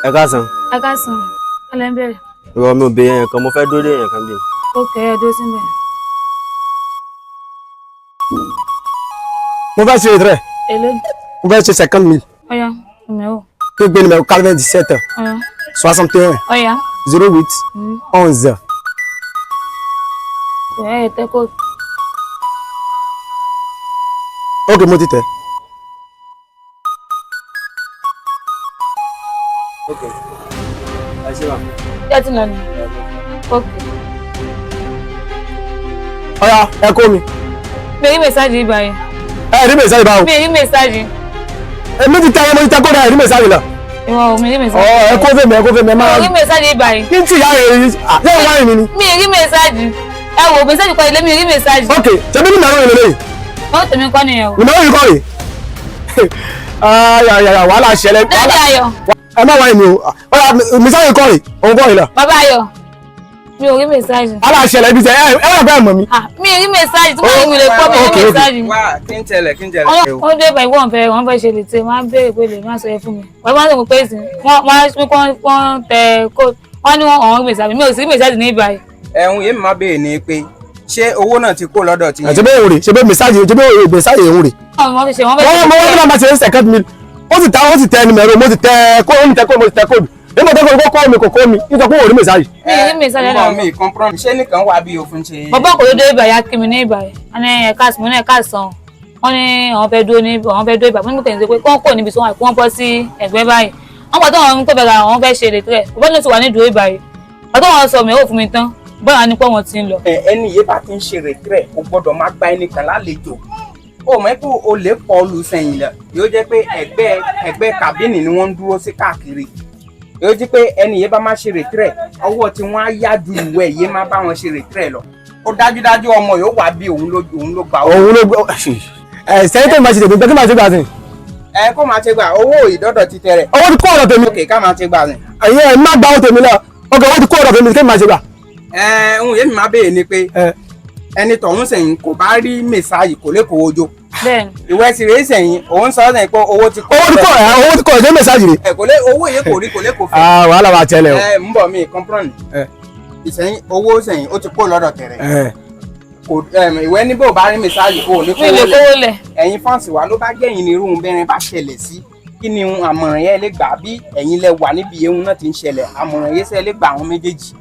Ẹ káàsán. Ẹ káàsán, ẹ lẹ́ ń bẹ̀rẹ̀. Ìwọ mi ò béèrè èèyàn kan, mo fẹ́ dúró dé èèyàn kan bí. Ó kẹ́ ẹ dó síbẹ̀. Mo fẹ́ ṣe retrait. Èló? Mo fẹ́ ṣe 50 000. Ọ̀yá, numéro. Kí n gbé numéro 97 Ọ̀yá. 61 Ọ̀yá. 08 11. Kò ẹ tẹ́ kó. Ok, mo ti tẹ̀. Ok, ẹ ṣe wà. Jẹ́ ti lọ ni. Ok. Ọ̀yá, ẹ kó mi. Mi rí message yìí báyìí. Ẹ rí message báwo? Mi rí message. Èmi ti tẹ ẹ, mo ti tẹ kódà ẹ rí message lọ. Ìwọ ò mi rí message. Ọ ẹ kó fèmí, ẹ kó fèmí, ẹ Mi máa. rí message yìí báyìí. Kí n tì yá rẹ yìí, ṣé ìwá yìí mi ni? Mi rí message. Ẹ wò message kọ́ ilé, mi rí message. Ok, ṣebí ní màá rìn lélẹ́yìí. Wọ́n tèmi kọ́ nìyẹn o. Numéro yìí kọ́ rè. Ayayaya, wàhálà ṣẹlẹ̀. Daddy Ayọ̀. Ẹ má wáyé mi o. Ọ̀yá, message yìí kọ́ rè, òun kọ́ rè lọ. Bàbá Ayọ̀. Mi ò rí message. Wàhálà ṣẹlẹ̀ ibi tẹ ẹ ẹ wà bẹ́ẹ̀ mọ̀ mi. Ah, mi rí message tí wọ́n mi lè kọ́ mi rí Ok, ok. message. Wá, kí n tẹ̀lẹ̀, kí n tẹ̀lẹ̀. Wọ́n dé báyìí, wọ́n fẹ́ ṣe lè tẹ, wọ́n á béèrè pé lè má sọ yẹ fún mi. Wọ́n máa ń sọ pé ìsìn wọ́n á ní wọ́n tẹ kó wọ́n ní wọ́n ọ̀hún message, mi ò sí message ní ìbáyìí. Ẹ̀hún yìí máa béèrè ni pé ṣé owó náà ti kó lọ́dọ̀ tí. Ṣe bẹ́ẹ̀ òun rè, ṣe bẹ́ẹ̀ message, ṣe bẹ́ẹ̀ òun rè, message òun rè. Wọ́n fi ṣe wọ́n fẹ́ Wọ́n mo wọ́n máa ṣe 50 000. Ó sì ta, ó sì tẹ numéro, mo sì tẹ kó, ó ní tẹ kó, mo sì tẹ kóòdù. Èmi ò tẹ kóòdù, kó kọ́ mi, kò kó mi, nítorí pé òun rí message. Mi rí message Ń lọ́dọ̀. bọ̀, mi comprendre, ṣé nìkan wà bí òfin ṣe. Bàbá kò ló dé ìbàyà kí mi ní ìbàyà, wọ́n ní ẹ̀ka àsùnwọ̀n ní ẹ̀ka àsàn, wọ́n ní àwọn fẹ́ dúró ní àwọn fẹ́ dúró ìbà fún mi kẹ́hìn pé kí wọ́n kò níbi tí wọ́n wà, kí wọ́n bọ́ sí ẹ̀gbẹ́ báyìí. Wọ́n pàtó àwọn tó bẹ̀rẹ̀, àwọn fẹ́ ṣe lè tẹ̀ bàbá náà ti wà ní ìdúró ìbàyè pàtó àwọn sọ mi ò fún mi tán báyà ni pé wọ́n ti ń lọ. Ẹ, ẹni yìí bá ti ń ṣe retrait, kò gbọ́dọ̀ máa gba ẹnìkan lálejò. Ó mọ̀ pé o lè pọ̀ olù sẹ́yìn lọ, yóò jẹ́ pé ẹ̀gbẹ́ ẹ̀gbẹ́ kàbínì ni wọ́n ń dúró sí káàkiri. Yóò jẹ́ pé ẹni yìí bá máa ṣe retrait, ọwọ́ tí wọ́n á yá ju ìwé yìí máa bá wọn ṣe retrait lọ. Ó dájúdájú ọmọ yóò wá bí òun ló òun ló gbà ó. Òun ló gbé ẹ sẹ́yìn tó máa ṣe tèmi, kí máa ṣe gbà sí. Ẹ kó máa ṣe gbà owó ìdọ́dọ̀ ti tẹ̀rẹ̀. Owó ti kó ọ̀dọ̀ tèmi. Ok, ká máa ṣe gbà ni. Ẹ̀yin ẹ̀ má gba owó tèmi lọ. Ok, owó ti kó ọ̀dọ̀ tèmi, kí máa ṣe gbà. Ẹ ohun yẹn mi máa béèrè ni pé Ẹ ẹni tọ̀hún sẹ́yìn kò bá rí mẹ́sáàyì kò lè kówó jó. Bẹ́ẹ̀ni. Ìwé sì rèé sẹ́yìn, òun sọ sẹ́yìn pé owó ti kó. Owó ti kó ẹ, owó ti kó ẹ, ṣé message rè? Ẹ kò lè owó yìí kò rí, kò lè kò fẹ́. Ah, wàhálà wa tẹ́lẹ̀ o. Ẹ ń bọ̀, mi comprendre. Ẹ. Ìsẹ́yìn owó sẹ́yìn ó ti kó lọ́dọ̀ tẹ̀rẹ̀. Ẹ. Kò ìwé ní bò bá rí mẹ́sáàyì kò ní Mi lè kówó lẹ̀. kówó lẹ̀. Ẹ̀yin fáǹsì wa ló bá gẹ̀yìn ní irú bẹ́rin bá ṣẹlẹ̀ sí, kí ni àmọ̀ràn yẹn lè gbà bí ẹ̀yin lẹ wà níbi ehun náà ti ń ṣẹlẹ̀, àmọ̀ràn yẹn sẹ́ lè gbà àwọn méjèèjì?